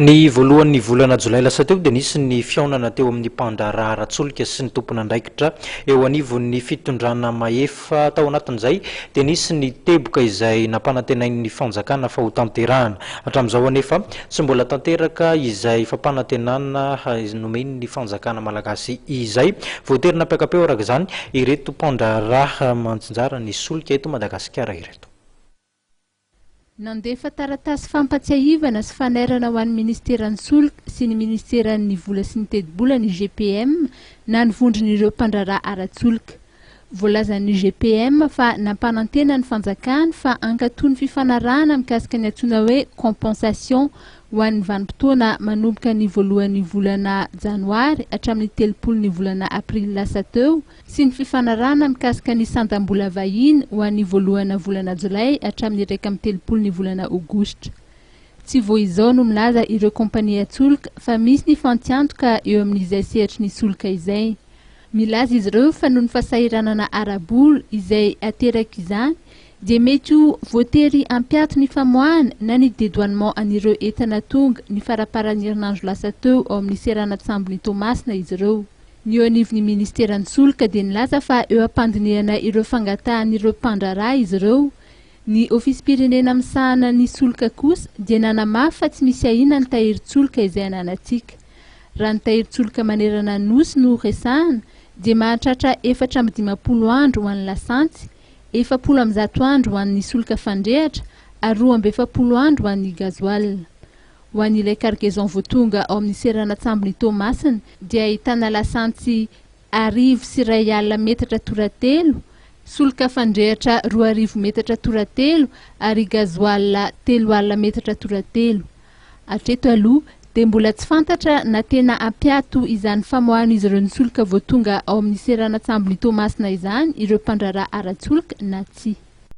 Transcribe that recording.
Ny voalohan'ny volana jolay lasa teo dia nisy ny fihaonana teo amin'ny mpandraharaha ara-tsolika sy ny tompon'andraikitra eo anivon'ny fitondrana mahefa. Tao anatin'izay dia nisy ny teboka izay nampanantenain'ny fanjakana fa hotanterahana. Hatramin'izao anefa tsy mbola tanteraka izay fampanantenana nomen'ny fanjakana malagasy izay. Voatery nampiaka-peo araka izany ireto mpandraharaha mantsinjara ny solika eto Madagasikara ireto. Nandefa taratasy fampatsiahivana sy fanairana ho an'ny minisiteran'ny Solika sy ny minisiteran'ny Vola sy ny Tetibola ny GPM na ny vondron'ireo mpandraharaha ara-tsolika. Voalazan'ny GPM fa nampanantena ny fanjakana fa hankatò ny fifanarahana mikasika ny antsoina hoe compensation ho an'ny vanim-potoana manomboka ny voalohan'ny volana janoary hatramin'ny 30 ny volana aprily lasa teo sy ny fifanarahana mikasika ny sandam-bola vahiny ho an'ny voalohana volana jolay hatramin'ny 31 ny volana aogositra. Tsy vao izao no milaza ireo kompanian-tsolika fa misy ny fantiantoka eo amin'izay sehatry ny solika izay. Milaza izy ireo fa noho ny fahasahiranana ara-bola izay aterak'izany dia mety ho voatery hampiato ny famoahana na ny dédouanement an'ireo entana tonga ny faramparan'ny herinandro lasa teo ao amin'ny seranan-tsambon'i Toamasina izy ireo. Ny eo anivon'ny ministeran'ny solika dia nilaza fa eo am-pandinihana ireo fangatahan'ireo mpandraharaha izy ireo. Ny ofisim-pirenena misahana ny solika kosa dia nanamafy fa tsy misy ahiana ny tahirin-tsolika izay ananantsika. Raha ny tahirin-tsolika manerana ny Nosy no resahana dia mahatratra 54 andro ho an'ny lasantsy, 140 andro ho an'ny solika fandrehatra ary 42 andro ho an'ny gasoil. Ho an'ilay cargaison vao tonga ao amin'ny seranan-tsambon'i Toamasina dia ahitana lasantsy 1100 metatra toratelo, solika fandrehatra 2000 metatra toratelo ary gasoil 30 metatra toratelo. Hatreto aloha dia mbola tsy fantatra na tena hampiato izany famoahan'izy ireo ny solika vao tonga ao amin'ny seranan-tsambon'i Toamasina izany ireo mpandraharaha ara-tsolika na tsia.